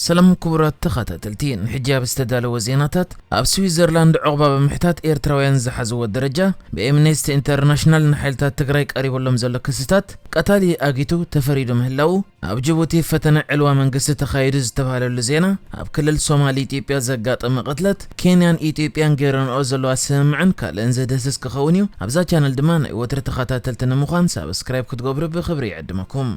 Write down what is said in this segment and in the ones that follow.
ሰላም ክቡራት ተኸታተልቲ፣ ንሕጂ ኣብ ዝተዳለወ ዜናታት፣ ኣብ ስዊዘርላንድ ዑቕባ ብምሕታት ኤርትራውያን ዝሓዝዎ ደረጃ፣ ብኤምነስቲ ኢንተርናሽናል ንሓይልታት ትግራይ ቀሪቡሎም ዘሎ ክስታት ቀታሊ ኣጊቱ ተፈሪዱ ምህላው፣ ኣብ ጅቡቲ ፈተነ ዕልዋ መንግስቲ ተኻይዱ ዝተባህለሉ ዜና፣ ኣብ ክልል ሶማል ኢትዮጵያ ዘጋጠመ ቅትለት፣ ኬንያን ኢትዮጵያን ገይረንኦ ዘለዋ ስምምዕን ካልእን ዘድህስስ ክኸውን እዩ። ኣብዛ ቻነል ድማ ናይ ወትሪ ተኸታተልቲ ንምዃን ሳብስክራይብ ክትገብሩ ብኽብሪ ይዕድመኩም።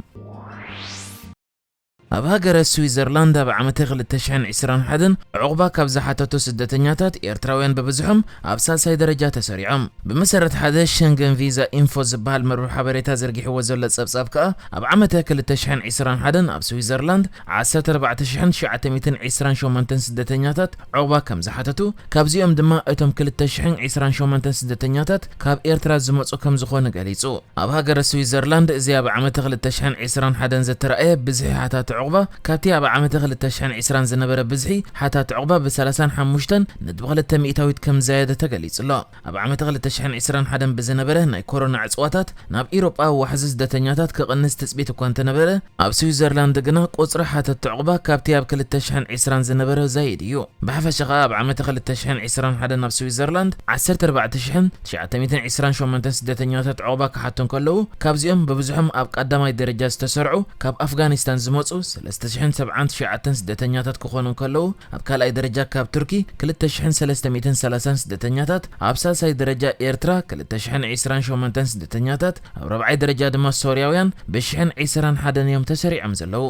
ኣብ ሃገረ ስዊዘርላንድ ኣብ ዓመተ ክልተ ሽሕን ዕስራን ሓደን ዑቕባ ካብ ዝሓተቱ ስደተኛታት ኤርትራውያን ብብዝሖም ኣብ ሳልሳይ ደረጃ ተሰሪዖም። ብመሰረት ሓደ ሸንገን ቪዛ ኢንፎ ዝበሃል መርበብ ሓበሬታ ዘርጊሕዎ ዘሎ ጸብጻብ ከኣ፣ ኣብ ዓመተ ክልተ ሽሕን ዕስራን ሓደን ኣብ ስዊዘርላንድ ዓሰርተ ኣርባዕተ ሽሕን ትሽዓተ ሚእትን ዕስራን ሸሞንተን ስደተኛታት ዑቕባ ከም ዝሓተቱ፣ ካብዚኦም ድማ እቶም ክልተ ሽሕን ዕስራን ሸሞንተን ስደተኛታት ካብ ኤርትራ ዝመጹ ከም ዝኾኑ ገሊጹ። ኣብ ሃገረ ስዊዘርላንድ እዚ ኣብ ዓመተ ክልተ ሽሕን ዕስራን ሓደን ዝተራእየ ብዝሒ ሓታት ዑቕባ፣ ካብቲ ኣብ ዓመተ ክልተ ሽሕን ዕስራን ዝነበረ ብዝሒ ሓታት ዑቕባ ብሰላሳን ሓሙሽተን ነጥቢ ክልተ ሚእታዊት ከም ዝያደ ተገሊጹ ኣሎ። ኣብ ዓመተ ክልተ ሽሕን ዕስራን ሓደን ብዝነበረ ናይ ኮሮና ዕጽዋታት፣ ናብ ኢሮጳ ዋሕዚ ስደተኛታት ክቕንስ ትጽቢት እኳ እንተነበረ፣ ኣብ ስዊዘርላንድ ግና ቁጽሪ ሓተቲ ዑቕባ ካብቲ ኣብ ክልተ ሽሕን ዕስራን ዝነበረ ዛይድ እዩ። ብሓፈሻ ኸኣ ኣብ ዓመተ ክልተ ሽሕን ዕስራን ሓደን ኣብ ስዊዘርላንድ ዓሰርተ ኣርባዕተ ሽሕን ትሽዓተ ሚእትን ዕስራን ሸሞንተን ስደተኛታት ዑቕባ ክሓቱ እንከለዉ፣ ካብዚኦም ብብዝሖም ኣብ ቀዳማይ ደረጃ ዝተሰርዑ ካብ ኣፍጋኒስታን ዝመጹ ሰለስተ ሽሕን ሰብዓን ትሽዓተን ስደተኛታት ክኾኑ እንከለዉ፣ ኣብ ካልኣይ ደረጃ ካብ ቱርኪ ክልተ ሽሕን ሰለስተ ሚእትን ሰላሳን ስደተኛታት፣ ኣብ ሳልሳይ ደረጃ ኤርትራ ክልተ ሽሕን ዕስራን ሸሞንተን ስደተኛታት፣ ኣብ ራብዓይ ደረጃ ድማ ሶርያውያን ብሽሕን ዕስራን ሓደን እዮም ተሰሪዖም ዘለዉ።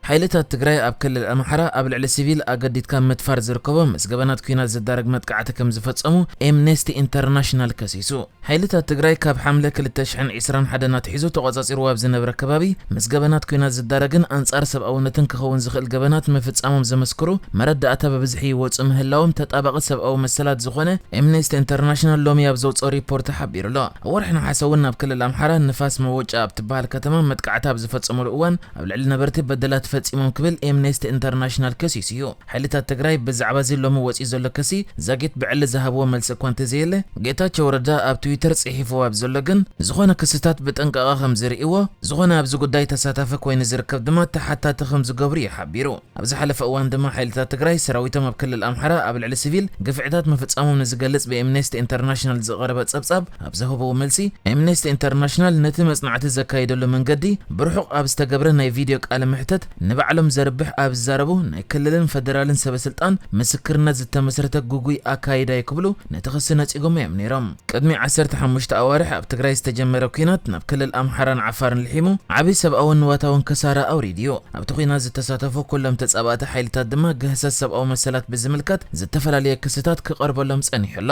ሓይልታት ትግራይ ኣብ ክልል ኣምሓራ ኣብ ልዕሊ ሲቪል ኣገዲድካ ምድፋር ዝርከቦ ምስ ገበናት ኲናት ዝዳረግ መጥቃዕቲ ከም ዝፈጸሙ ኤምነስቲ ኢንተርናሽናል ከሲሱ። ሓይልታት ትግራይ ካብ ሓምለ ክልተ ሽሕን ዕስራን ሓደን ኣትሒዙ ተቖጻጺርዎ ኣብ ዝነበረ ከባቢ፣ ምስ ገበናት ኲናት ዝዳረግን ኣንጻር ሰብኣውነትን ክኸውን ዝኽእል ገበናት ምፍጻሞም ዘመስክሩ መረዳእታ ብብዝሒ ይወጹ ምህላዎም፣ ተጣባቒ ሰብኣዊ መሰላት ዝኾነ ኤምነስቲ ኢንተርናሽናል ሎሚ ኣብ ዘውጽኦ ሪፖርት ሓቢሩ ኣሎ። ኣብ ወርሒ ነሓሰ እውን ናብ ክልል ኣምሓራ ንፋስ መወጫ ኣብ ትበሃል ከተማ መጥቃዕቲ ኣብ ዝፈጸመሉ እዋን፣ ኣብ ልዕሊ ነበርቲ በደላት ፈጺሞም ክብል ኤምነስቲ ኢንተርናሽናል ከሲሱ እዩ። ሓይልታት ትግራይ ብዛዕባ እዚ ሎሚ ወጺኡ ዘሎ ክሲ ዛጊት ብዕሊ ዝሃብዎ መልሲ እኳ እንተዘየለ፣ ጌታቸው ረዳ ኣብ ትዊተር ጽሒፍዎ ኣብ ዘሎ ግን፣ ዝኾነ ክስታት ብጥንቃቐ ከም ዝርእይዎ፣ ዝኾነ ኣብዚ ጉዳይ ተሳታፊ ኮይኑ ዝርከብ ድማ ተሓታቲ ከም ዝገብሩ እዩ ሓቢሩ። ኣብ ዝሓለፈ እዋን ድማ ሓይልታት ትግራይ ሰራዊቶም ኣብ ክልል ኣምሓራ ኣብ ልዕሊ ሲቪል ግፍዕታት ምፍጻሞም ንዝገልጽ ብኤምነስቲ ኢንተርናሽናል ዝቐረበ ጸብጻብ ኣብ ዝህብዎ መልሲ፣ ኤምነስቲ ኢንተርናሽናል ነቲ መጽናዕቲ ዘካየደሉ መንገዲ ብርሑቕ ኣብ ዝተገብረ ናይ ቪድዮ ቃለ መሕተት ንባዕሎም ዘርብሕ ኣብ ዝዛረቡ ናይ ክልልን ፈደራልን ሰበስልጣን ምስክርነት ዝተመስረተ ግጉይ ኣካይዳ እዩ ክብሉ ነቲ ክሲ ነጺጎም እዮም ነይሮም። ቅድሚ ዓሰርተ ሓሙሽተ ኣዋርሕ ኣብ ትግራይ ዝተጀመረ ኲናት ናብ ክልል ኣምሓራን ዓፋርን ልሒሙ ዓቢ ሰብኣውን ንዋታውን ክሳራ ኣውሪዱ እዩ። ኣብቲ ኲናት ዝተሳተፉ ኩሎም ተጻባእቲ ሓይልታት ድማ ግህሰት ሰብኣዊ መሰላት ብዝምልከት ዝተፈላለየ ክስታት ክቐርበሎም ጸኒሑ ኣሎ።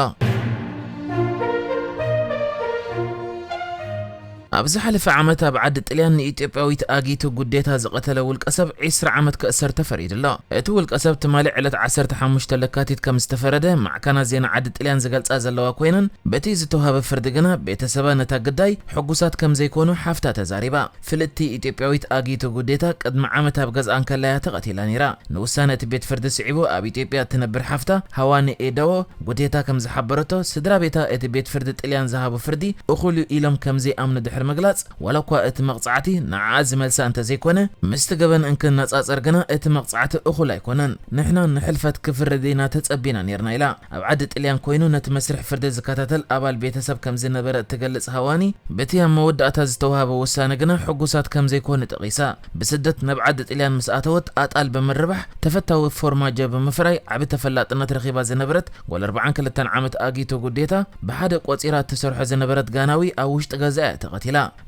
ኣብ ዝሓለፈ ዓመት ኣብ ዓዲ ጥልያን ንኢትዮጵያዊት ኣጊቱ ጉዴታ ዝቐተለ ውልቀሰብ ዕስራ ዓመት ክእሰር ተፈሪዱ ኣሎ። እቲ ውልቀሰብ ትማሊ ዕለት ዓሰርተ ሓሙሽተ ለካቲት ከም ዝተፈረደ ማዕከናት ዜና ዓዲ ጥልያን ዝገልጻ ዘለዋ ኮይነን፣ በቲ ዝተዋሃበ ፍርዲ ግና ቤተሰባ ነታ ግዳይ ሕጉሳት ከም ዘይኮኑ ሓፍታ ተዛሪባ። ፍልጥቲ ኢትዮጵያዊት ኣጊቱ ጉዴታ ቅድሚ ዓመት ኣብ ገዝኣ እንከላ እያ ተቐቲላ ነይራ። ንውሳነ እቲ ቤት ፍርዲ ስዒቡ ኣብ ኢትዮጵያ እትነብር ሓፍታ ሃዋኒ ኤደዎ ጉዴታ ከም ዝሓበረቶ፣ ስድራ ቤታ እቲ ቤት ፍርዲ ጥልያን ዝሃቦ ፍርዲ እኹል እዩ ኢሎም ከም ዘይኣምኑ ድሕሪ ምግላጽ፣ ዋላ እኳ እቲ መቕጻዕቲ ንዓኣ ዝመልሳ እንተዘይኮነ፣ ምስቲ ገበን እንክነጻጸር ግና እቲ መቕጻዕቲ እኹል ኣይኮነን። ንሕና ንሕልፈት ክፍረድ ኢና ተጸቢና ኔርና ኢላ። ኣብ ዓዲ ጥልያን ኮይኑ ነቲ መስርሕ ፍርዲ ዝከታተል ኣባል ቤተሰብ ከም ዝነበረ እትገልጽ ሃዋኒ፣ በቲ ኣብ መወዳእታ ዝተዋህበ ውሳነ ግና ሕጉሳት ከም ዘይኮኑ ጠቒሳ። ብስደት ናብ ዓዲ ጥልያን ምስ ኣተወት ኣጣል ብምርባሕ ተፈታዊ ፎርማጆ ብምፍራይ ዓቢ ተፈላጥነት ረኺባ ዝነበረት ጓል ኣርባዓን ክልተን ዓመት ኣጊቱ ጉዴታ ብሓደ ቆጺራ እትሰርሖ ዝነበረት ጋናዊ ኣብ ውሽጢ ገዛ እያ ተቐቲላ።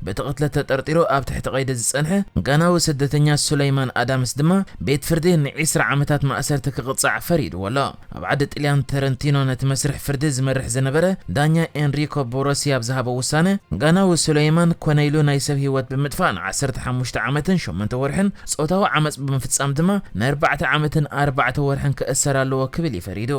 በቲ ቅትለት ተጠርጢሩ ኣብ ትሕቲ ቀይዲ ዝጸንሐ ጋናዊ ስደተኛ ሱለይማን ኣዳምስ ድማ ቤት ፍርዲ ንዒስራ ዓመታት ማእሰርቲ ክቕጻዕ ፈሪድዎ ኣሎ። ኣብ ዓዲ ጥልያን ተረንቲኖ ነቲ መስርሕ ፍርዲ ዝመርሕ ዝነበረ ዳኛ ኤንሪኮ ቦሮሲ ኣብ ዝሃቦ ውሳነ፣ ጋናዊ ሱለይማን ኮነ ኢሉ ናይ ሰብ ህይወት ብምጥፋእ ንዓሰርተ ሓሙሽተ ዓመትን ሸሞንተ ወርሕን፣ ጾታዊ ዓመጽ ብምፍጻም ድማ ንኣርባዕተ ዓመትን ኣርባዕተ ወርሕን ክእሰር ኣለዎ ክብል እዩ ፈሪዱ።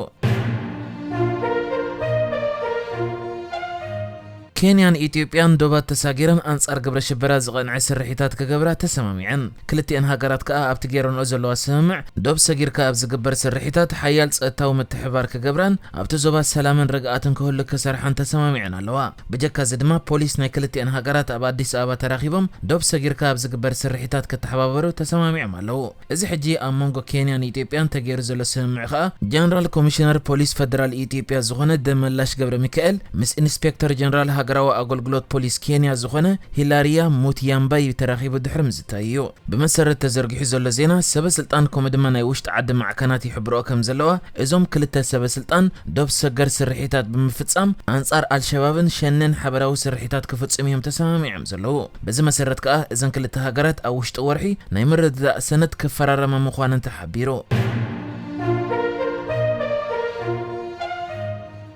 ኬንያን ኢትዮጵያን ዶባት ተሳጊረን ኣንጻር ግብረ ሽበራ ዝቐንዐ ስርሒታት ክገብራ ተሰማሚዐን። ክልቲኤን ሃገራት ከኣ ኣብቲ ገይረንኦ ዘለዋ ስምምዕ ዶብ ሰጊርካ ኣብ ዝግበር ስርሒታት ሓያል ጸጥታዊ ምትሕብባር ክገብራን ኣብቲ ዞባ ሰላምን ርግኣትን ክህሉ ክሰርሓን ተሰማሚዐን ኣለዋ። ብጀካ እዚ ድማ ፖሊስ ናይ ክልቲኤን ሃገራት ኣብ ኣዲስ ኣበባ ተራኺቦም ዶብ ሰጊርካ ኣብ ዝግበር ስርሒታት ክተሓባበሩ ተሰማሚዖም ኣለዉ። እዚ ሕጂ ኣብ መንጎ ኬንያን ኢትዮጵያን ተገይሩ ዘሎ ስምምዕ ከኣ ጀነራል ኮሚሽነር ፖሊስ ፈደራል ኢትዮጵያ ዝኾነ ደመላሽ ገብረ ሚካኤል ምስ ኢንስፔክተር ጀነራል ሃገራዊ ኣገልግሎት ፖሊስ ኬንያ ዝኾነ ሂላሪያ ሙትያምባይ ተራኺቡ ድሕሪ ምዝታይ እዩ። ብመሰረት ተዘርጊሑ ዘሎ ዜና ሰበ ስልጣን ከምኡ ድማ ናይ ውሽጢ ዓዲ ማዕከናት ይሕብርኦ ከም ዘለዋ እዞም ክልተ ሰበ ስልጣን ዶብ ሰገር ስርሒታት ብምፍጻም ኣንጻር ኣልሸባብን ሸነን ሓበራዊ ስርሒታት ክፍጽሙ እዮም ተሰማሚዖም ዘለዉ። በዚ መሰረት ከኣ እዘን ክልተ ሃገራት ኣብ ውሽጢ ወርሒ ናይ ምርድዳእ ሰነድ ክፈራረማ ምዃነን ተሓቢሩ።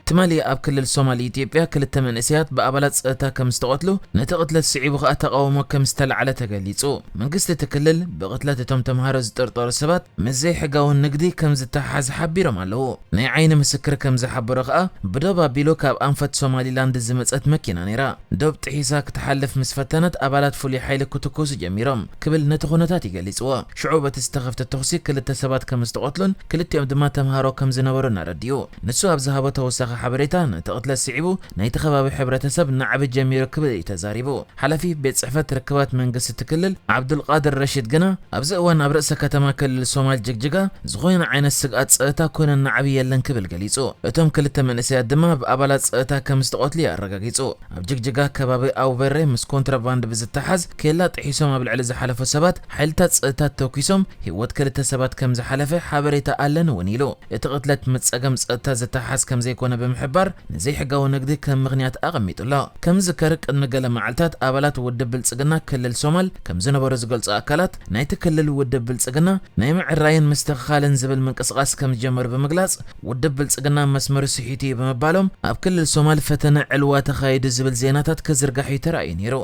ትማሊ ኣብ ክልል ሶማል ኢትዮጵያ ክልተ መንእሰያት ብኣባላት ጸጥታ ከም ዝተቐትሉ፣ ነቲ ቅትለት ስዒቡ ከኣ ተቓውሞ ከም ዝተላዕለ ተገሊጹ። መንግስቲ እቲ ክልል ብቕትለት እቶም ተምሃሮ ዝጥርጠሩ ሰባት ምስ ዘይሕጋዊ ንግዲ ከም ዝተሓሓዝ ሓቢሮም ኣለዉ። ናይ ዓይኒ ምስክር ከም ዝሓበሮ ከኣ ብዶብ ኣቢሉ ካብ ኣንፈት ሶማሊላንድ ዝመጸት መኪና ነይራ። ዶብ ጥሒሳ ክትሓልፍ ምስ ፈተነት ኣባላት ፍሉይ ሓይሊ ክትኩሱ ጀሚሮም ክብል ነቲ ኩነታት ይገሊጽዎ። ሽዑ በቲ ዝተኸፍተ ተኹሲ ክልተ ሰባት ከም ዝተቐትሉን ክልቲኦም ድማ ተምሃሮ ከም ዝነበሩን ኣረዲኡ። ንሱ ኣብ ዝሃቦ ተወሳኺ ሓበሬታ ነቲ ቅትለት ስዒቡ ናይቲ ከባቢ ሕብረተሰብ ናዕቢ ጀሚሩ ክብል እዩ ተዛሪቡ። ሓላፊ ቤት ጽሕፈት ርክባት መንግስቲ እቲ ክልል ዓብዱልቃድር ረሺድ ግና ኣብዚ እዋን ኣብ ርእሰ ከተማ ክልል ሶማል ጅግጅጋ ዝኾነ ዓይነት ስግኣት ጸጥታ ኮነ ናዕቢ የለን ክብል ገሊጹ። እቶም ክልተ መንእሰያት ድማ ብኣባላት ጸጥታ ከም ዝተቐትሉ እዩ ኣረጋጊጹ። ኣብ ጅግጅጋ ከባቢ ኣውበሬ ምስ ኮንትራባንድ ብዝተሓዝ ኬላ ጥሒሶም ኣብ ልዕሊ ዝሓለፉ ሰባት ሓይልታት ጸጥታ ተኩሶም ህይወት ክልተ ሰባት ከም ዝሓለፈ ሓበሬታ ኣለኒ እውን ኢሉ። እቲ ቅትለት ምስ ጸገም ጸጥታ ዝተሓዝ ከም ዘይኮነ ብምሕባር ንዘይሕጋዊ ንግዲ ከም ምኽንያት ኣቐሚጡ ኣሎ። ከም ዝዝከር ቅድሚ ገለ መዓልታት ኣባላት ውድብ ብልጽግና ክልል ሶማል ከም ዝነበሩ ዝገልጹ ኣካላት ናይቲ ክልል ውድብ ብልጽግና ናይ ምዕራይን ምስትኽኻልን ዝብል ምንቅስቓስ ከም ዝጀመሩ ብምግላጽ ውድብ ብልጽግና መስመሩ ስሒቱ እዩ ብምባሎም ኣብ ክልል ሶማል ፈተነ ዕልዋ ተኻይዱ ዝብል ዜናታት ክዝርጋሕ እዩ ተራእዩ ነይሩ።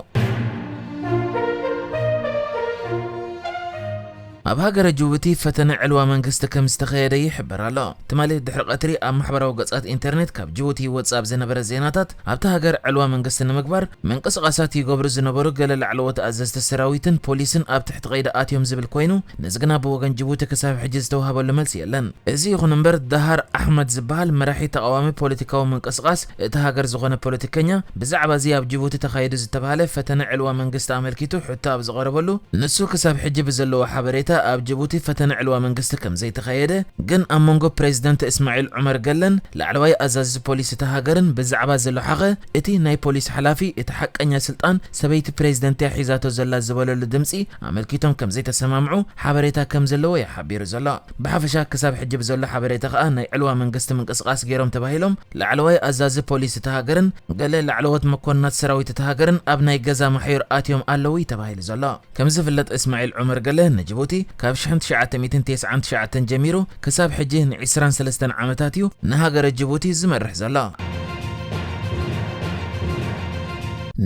ኣብ ሃገረ ጅቡቲ ፈተነ ዕልዋ መንግስቲ ከም ዝተኸየደ ይሕበር ኣሎ። ትማሊ ድሕሪ ቀትሪ ኣብ ማሕበራዊ ገጻት ኢንተርኔት ካብ ጅቡቲ ይወጽእ ኣብ ዝነበረ ዜናታት ኣብታ ሃገር ዕልዋ መንግስቲ ንምግባር ምንቅስቓሳት ይገብሩ ዝነበሩ ገለ ላዕለዎት ኣዘዝቲ ሰራዊትን ፖሊስን ኣብ ትሕቲ ቀይዲ ኣትዮም ዝብል ኮይኑ፣ ነዚ ግና ብወገን ጅቡቲ ክሳብ ሕጂ ዝተዋህበሉ መልሲ የለን። እዚ ይኹን እምበር ዳሃር ኣሕመድ ዝበሃል መራሒ ተቓዋሚ ፖለቲካዊ ምንቅስቓስ እታ ሃገር ዝኾነ ፖለቲከኛ ብዛዕባ እዚ ኣብ ጅቡቲ ተኻይዱ ዝተባህለ ፈተነ ዕልዋ መንግስቲ ኣመልኪቱ ሕቶ ኣብ ዝቐረበሉ ንሱ ክሳብ ሕጂ ብዘለዎ ሓበሬታ ኣብ ጅቡቲ ፈተነ ዕልዋ መንግስቲ ከም ዘይተኻየደ፣ ግን ኣብ መንጎ ፕሬዝደንት እስማዒል ዑመር ገለን ላዕለዋይ ኣዛዚ ፖሊስ እታ ሃገርን ብዛዕባ ዘሎ ሓኸ እቲ ናይ ፖሊስ ሓላፊ እቲ ሓቀኛ ስልጣን ሰበይቲ ፕሬዝደንት እያ ሒዛቶ ዘላ ዝበለሉ ድምፂ ኣመልኪቶም ከም ዘይተሰማምዑ ሓበሬታ ከም ዘለዎ እዩ ሓቢሩ ዘሎ። ብሓፈሻ ክሳብ ሕጂ ብዘሎ ሓበሬታ ከኣ ናይ ዕልዋ መንግስቲ ምንቅስቓስ ገይሮም ተባሂሎም ላዕለዋይ ኣዛዚ ፖሊስ እታ ሃገርን ገለ ላዕለዎት መኮንናት ሰራዊት እታ ሃገርን ኣብ ናይ ገዛ ማሕዩር ኣትዮም ኣለዉ እዩ ተባሂሉ ዘሎ። ከም ዝፍለጥ እስማዒል ዑመር ገለ ንጅቡቲ ካብ ሽሕን ትሽዓተ ሚእትን ተስዓን ትሽዓተን ጀሚሩ ክሳብ ሕጂ ን ዕስራን ሰለስተን ዓመታት እዩ ንሃገረ ጅቡቲ ዝመርሕ ዘሎ።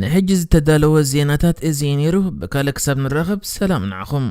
ንሕጂ ዝተዳለወ ዜናታት እዚ እዩ ነይሩ። ብካልእ ክሳብ ንራኸብ ሰላም ንዓኹም።